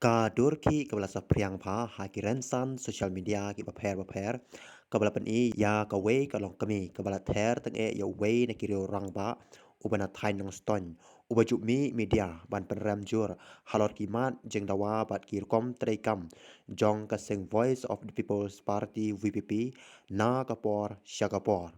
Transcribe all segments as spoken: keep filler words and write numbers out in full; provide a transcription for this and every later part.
Ka dur ki kaba la saphriang bha ha ki rynsan social media kiba pher bapher, kaba la pyni ïa kawei ka longkmie kaba la ther tyngeh ïa uwei na ki riew rangbah uba na thaiñ Nongstoiñ, uba ju mih media ban pynrem jur halor ki mat jingdawa bad ki rukom treikam jong ka seng Voice of the People's Party, V P P, na ka por sha ka por.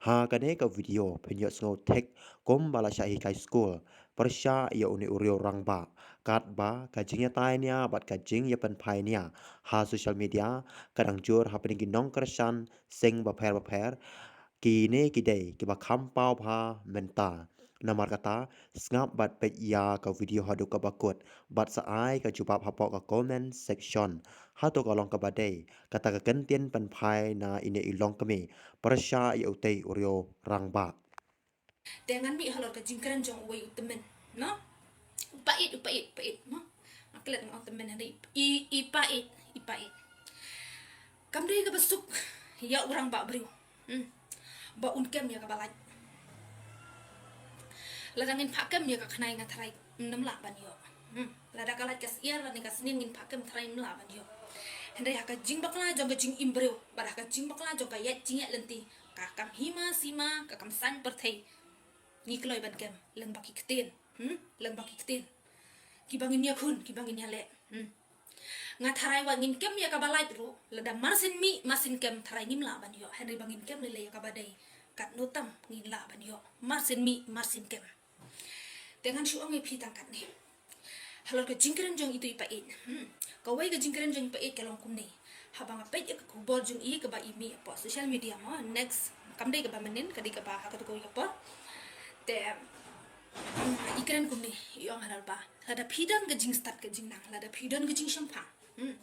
Ha kane ka video phin ïohsngew thik kumba la shah hikai skul pyrshah ïa une u riew rangbah, katba ka jingïatai nia bad ka jingïapynphai nia ha social media ka dang jur hapdeng ki nongkyrshan seng bapher bapher. Kine ki dei kiba kham paw bha mynta. Namar kata, sngap bad peit ïa ka video haduh kaba kut bad sa ai ka jubab hapoh ka comment section. Hato ka long kaba dei kata ka kyntien pynphai na ine i longkmie pyrshah ïa utei u riew rangbah? Te ngan mih halor ka jingkren jong uwei u tymmen, no? U pait, u pait, u pait, no? Nga klet nga u tymmen, hynrei i, i pait, i pait. Kam dei kaba suk ïa u rangbah briew, hmm, ba un kem ïa kaba lait. Lada ngin phah kem ïa ka khnai, nga tharai ym lah ban ïoh. Hmm. Lada ka lait ka syiar lane ka sneng, ngin phah kem, tharai ym lah ban ïoh. Hynrei ha ka jingbakla jong ka jingim briew bad ha ka jingbakla jong ka ïaid jingïaid lynti, ka kam hima sima, ka kam saiñ pyrthei, ngi kloi ban kem lyngba ki ktien. Hmm? Lyngba ki ktien kiba ngin ïakhun, kiba ngin ïaleh. Hmm. Nga tharai wat ngin kem ïa kaba lait ruh, lada marsien mih marsien kem, tharai ngim lah ban ïoh. Hynrei ba ngin kem lei lei ïa kaba dei, katno tam ngin lah ban ïoh. Marsien mih marsien kem. Te ngan shu ong ïa phi tang katne halor ka jingkren jong itu i pait. Hmm. Kawei ka jingkren jong i pait ka long kumne. Haba nga peit ïa ka khubor jong i kaba i mih hapoh social media, mo, next, kam dei kaba mynnin, ka dei kaba ha kato kawei ka por. Te, hmm, i kren kumne, i ong halor ba lada phi don ka jingstad ka jingnang, lada phi don ka jingshemphang, hmm,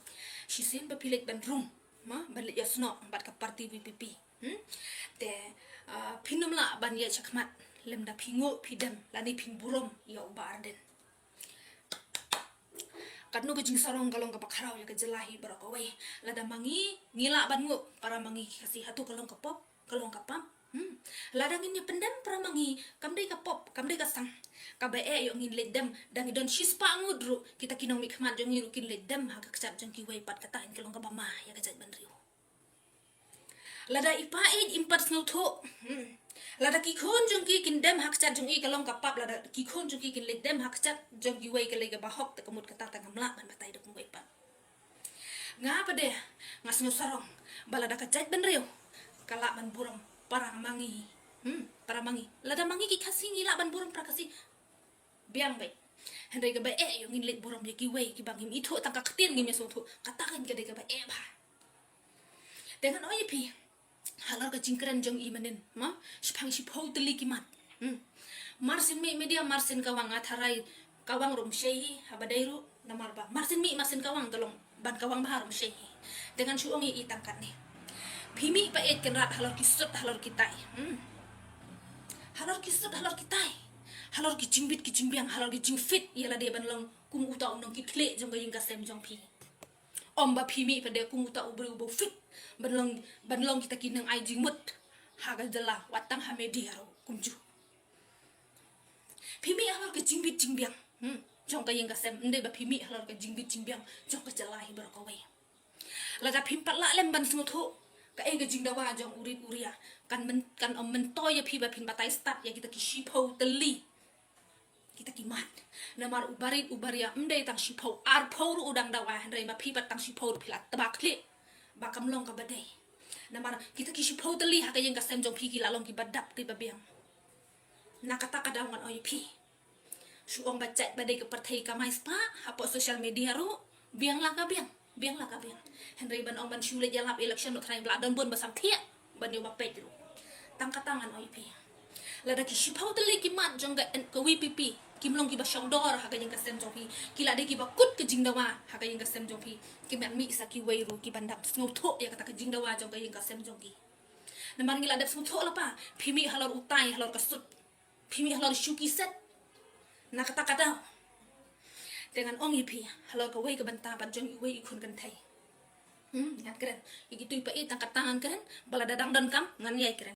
shisien ba phi leit ban rung, mo, ban leit ïasnoh bad ka party V P P. Hmm? Te, ah, phin ym lah ban ïaid shakhmat lymda phi nguh, phi dem lane phin burom ïa u Bah Ardent. Katno ka jingsarong ka long kaba khraw ïa ka jylla hi baroh kawei. Lada ma ngi ngi lah ban nguh, para ma ngi ki Khasi, hato ka long ka pop, ka long ka pap? Hmm. Lada ngin ïa pyndem para ma ngi, kam dei ka pop, kam dei ka sang. Kaba eh ïoh ngin leit dem, da ngi don shispah ngut ruh, kita ki nongmihkhmat jong ngi ruh kin leit dem ha ka kjat jong kiwei pat, kata ka long kaba ma ïa ka jaitbynriew. Lada i pait im pat sngewthuh, hmm, lada ki khun jong ki kin dem ha kjat jong i, ka long ka pap, lada ki khun jong ki kin leit dem ha kjat jong kiwei, ka long kaba hok, te ka mut kata te ngam lah ban batai da kumwei pat. Nga pat de nga sngew sarong ba lada ka jaitbynriew ka lah ban burom para ma ngi, hmm, para ma ngi. Lada ma ngi ki Khasi ngi lah ban burom para Khasi, biang beit. Hynrei kaba eh ïoh ngin leit burom ïa kiwei kiba ngim ithuh, tang ka ktien ngim ïasngewthuh, kata kan ka dei kaba eh bha. Te ngan ong ïa phi halor ka jingkren jong i mynnin, ma, shiphang shiphew tylli ki mat. Hmm. Marsien mih media, marsien kawang, nga tharai kawang ruh ym shei hi, haba dei ruh, namar ba marsien mih marsien kawang, ka long ban kawang bha ruh ym shei hi. Te ngan shu ong ïa i tang katne. Phi mih pait kynrad halor ki sut halor ki tai. Hmm. Halor ki sut halor ki tai. Halor ki jingbit ki jingbiang, halor ki jingfit ïa lade ban long kum uta u nongkitkhlieh jong ka ïing ka sem jong phi. Ym ba phi mih pat de kum uta u briew uba fit ban long, ban long kita ki nongai jingmut ha ka jylla, wat tang ha media ruh kumjuh. Phi mih halor ka jingbit jingbiang, hmm, jong ka ïing ka sem, ym dei ba phi mih halor ka jingbit jingbiang jong ka jylla hi baroh kawei. Lada phim pat lah lem ban sngewthuh kaei ka jingdawa jong u rit u ria, kan myn, kan ym myntoi ïa phi ba phin batai stad ïa kita ki shiphew tylli kita ki mat. Namar u barit u baria ym dei tang shiphew, arphew ruh u dang dawa, hynrei ma phi pat tang shiphew ruh phi la tba khlieh ba kam long kaba dei. Namar kita ki shiphew tylli ha ka ïing ka sem jong phi ki la long kiba dap kiba biang. Na kata ka daw ngan ong ïa phi, shu ong ba jait ba dei ka pyrthei ka maispah hapoh social media ruh, biang la ka biang, biang la ka biang. Hynrei ban ong ban shu leit ïalap election ruh tharai ba la don bun ba samthiah ban ïoh ba peit ruh. Tang kata ngan ong ïa phi, lada ki shiphew tylli ki mat jong ka, ka V P P kim long kiba shongdor ha ka ïing ka sem jong phi, ki la dei kiba kut ka jingdawa ha ka ïing ka sem jong phi, kim mih sa kiwei ruh kiban dang sngewthuh ïa kata ka jingdawa jong ka ïing ka sem jong ki. Namar ngi la dep sngewthuh lypa, phi mih halor u tai halor ka sut, phi mih halor shuki set. Na kata ka daw te ngan ong ïa phi halor kawei ka bynta pat jong iwei i khun kynthei. Hmm, ngan kren ïa kitu i pait, tang kata ngan kren, ba lada dang don kam ngan ïai kren.